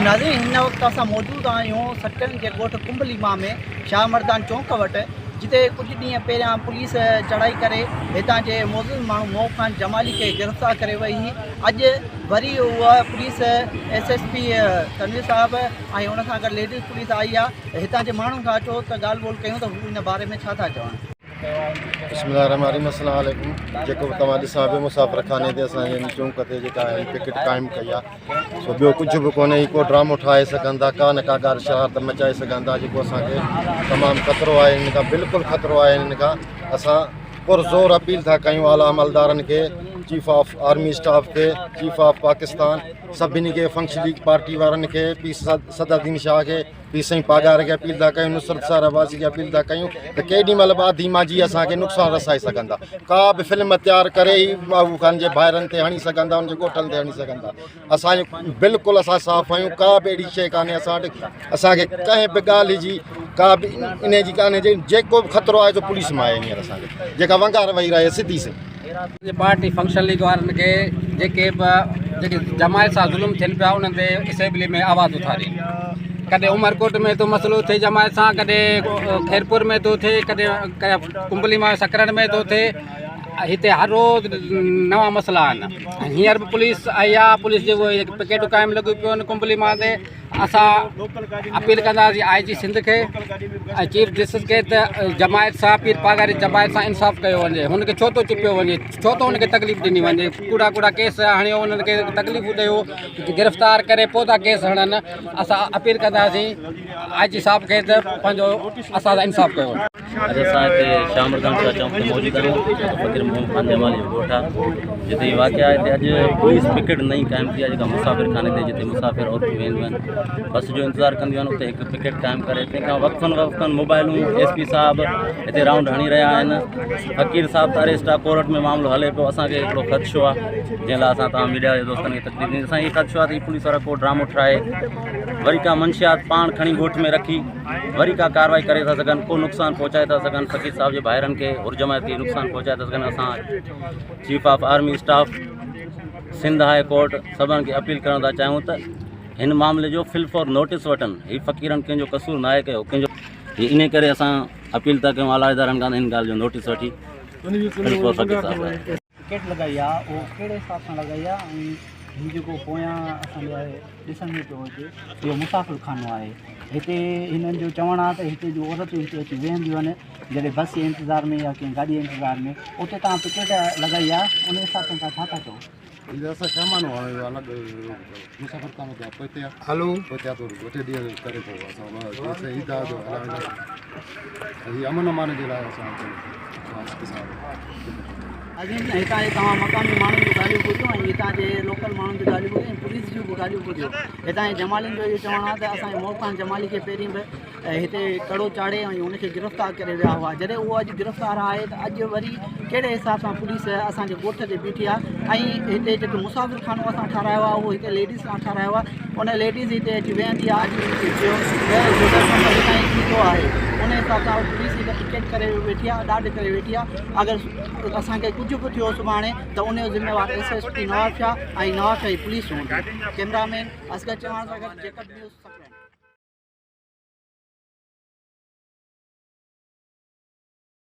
ناظرين هن وقت اسان موجود آهيون سٽن جي ڳوٺ ڪنب ليما ۾ شاهه مردان چونڪ وٽ جتي ڪجهه ڏينهن پهريان پوليس چڙهائي ڪري هتان جي معزز ماڻهو محب خان جمالي کي گرفتار ڪري وئي هئي اڄ وري اها police S S P Tanveer صاحب ۽ ان سان گڏ ليڊيز پوليس آئي آهي هتان جي ماڻهن کان اچو ته ڳالهه ٻولهه ڪيون ته هو ان باري ۾ ڇا ٿا چون. بسم الله الرحمن الرحيم السلام عليڪم جيڪو به توهان ڏسان پيو مسافر خاني تي اسان جي چونڪ تي جيڪا هي پڪيٽ قائم ڪئي آهي سو ٻيو ڪجهه به ڪونهي هي ڪو ڊرامو ٺاهي سگهن ٿا ڪا نه ڪا ڳالهه شرارت مچائي سگهن ٿا جيڪو اسان کي تمام خطرو آهي هن کان بلڪل خطرو آهي هن کان اسان پر زور اپيل ٿا ڪيون اعليٰ عملدارن کي چيف آف آرمي اسٽاف کي چيف آف پاڪستان سڀني کي فنڪشن ليگ پارٽي وارن کي پير صدر الدين شاهه کي پير سائين پاڳاري کي اپيل ٿا ڪيون نصرت سار عباسي کي اپيل ٿا ڪيون ته ڪيڏي مهل به آڌي مانجهي اسان کي نقصان رسائي سگهن ٿا ڪا به فلم تيار ڪري ئي محبوب خان جي ڀائرن تي هڻي سگهن ٿا ان جي ڳوٺن تي هڻي سگهن ٿا اسان بلڪل اسان صاف آهيون ڪا به اهڙي شيء ڪانهي اسان وٽ اسان کي ڪنهن به ڳالهه جي ڪا به انهي جي ڪانهي جيڪو به خطرو آهي سو پوليس مان آهي هينئر اسان کي جيڪا ونگار وئي رهي سڌي سئي. جي پارٽي فنڪشن ليگ وارن کي جيڪي به جيڪي جماعت سان ظلم ٿين پيا انهن تي اسيمبلي ۾ آواز اٿارين ڪڏهن عمرڪوٽ ۾ ٿو مسئلو ٿئي جماعت سان ڪڏهن خيرپور ۾ ٿو ٿئي ڪڏهن ڪمبلي مان سڪرنڊ ۾ ٿو ٿئي هتي هر روز نوان مسئلا آهن هينئر به پوليس آئي آهي پوليس جي پڪيٽون قائم لڳيون پيون آهن ڪمبلي مان تي اسان اپيل ڪنداسين آء جي سنڌ کي ۽ چيف جسٽس کي ته جماعت سان پير پاڳاري جماعت سان انصاف ڪيو وڃي هن کي ڇو ٿو چپيو وڃي ڇو ٿو هن کي تڪليف ڏني وڃي ڪوڙا ڪوڙا ڪيس هڻيو انهن کي تڪليفون ڏيو گرفتار ڪري پوء ٿا ڪيس هڻن اسان اپيل ڪنداسين آء جي صاحب کي ته پنهنجو اسان سان انصاف ڪيو وڃي. اڄ اسان هتي شاهه مردان شاهه چونڪ تي موجود آهيون جيڪو فقير محمد خان جمالي جو ڳوٺ آهي جتي هي واقعو آهي هتي اڄ پوليس پڪيٽ نئين قائم ٿي آهي جيڪا مسافر خاني تي جتي مسافر عورتون وينديون آهن بس جو انتظار ڪنديون آهن اتي هڪ پڪيٽ قائم ڪري تنهن کان وقفن وقفن موبائلون ايس پي صاحب هتي رائونڊ هڻي رهيا آهن فقير صاحب ته اريسٽ آهي ڪورٽ ۾ معاملو هلي پيو اسانکي هڪڙو خدشو آهي جنهن لاء اسان توهان ميڊيا جي دوستن کي تڪليف ڏني اسان کي خدشو آهي ته هي پوليس وارا ڪو ڊرامو ٺاهي وري ڪا منشيات پاڻ کڻي ڳوٺ ۾ رکي وري ڪا ڪارروائي ڪري ٿا سگهن ڪو نقصان پهچائي ٿا سگهن فقير صاحب جي ڀائرن کي حر جماعت کي نقصان پهچائي ٿا سگهن اسان chief of army staff Sindh high court سڀن کي اپيل ڪرڻ ٿا چاهيون ته هن معاملي جو فل فور نوٽس وٺن هي فقيرن ڪنهن جو قصور ناهي ڪيو ڪنهن جو هي انهي ڪري اسان اپيل ٿا ڪيون اعليٰ ادارن کان هن ڳالهه جو نوٽس وٺي فل فور فقير صاحب لاء ٽڪيٽ لڳائي آ اهو ڪهڙي حساب سان لڳائي آ ۽ هي جيڪو پويان اسان جي ڏسڻ ۾ پيو اچي اهو مسافر خانو آهي هتي هنن جو چوڻ آ ته هتي جون عورتون هتي اچي ويهنديون آهن جڏهن بس جي انتظار ۾ يا ڪنهن گاڏي جي انتظار ۾ اتي توهان ٽڪيٽ لڳائي آ ان حساب سان توهان ڇا ٿا چئو؟ عظيم هتان جي توهان مقامي ماڻهن جون ڳالهيون ٻڌيون ۽ هتان جي لوڪل ماڻهن جون ڳالهيون ٻڌيون ۽ پوليس جون به ڳالهيون ٻڌيون هتان جي جمالين جو اهو چوڻ آهي ته اسان جي محب خان جمالي کي پهرين به هتي ڪڙو چاڙهي ۽ ان کي گرفتار ڪري ويا هئا جڏهن اهو اڄ گرفتار آهي ته اڄ وري ڪهڙي حساب سان پوليس اسان جي ڳوٺ تي بيٺي آهي ۽ هتي جيڪو مسافر خانو اسان ٺارايو آهي اهو هتي ليڊيز لاء ٺارايو آهي ان ليڊيز هتي اچي ويهندي آهي اڄ هن کي چيو ته ٿيندو آهي ان حساب سان پوليس هتي پڪيٽ ڪري ويٺي آهي ڏاڍ ڪري ويٺي آهي اگر اسان کي ڪجهه به ٿيو سڀاڻي ته ان جو ذميوار S S P Nawabshah ۽ Nawabshah جي پوليس هوندي ڪئميرا مين اصغر چوهاڻ سان گڏ جيڪب نيوز.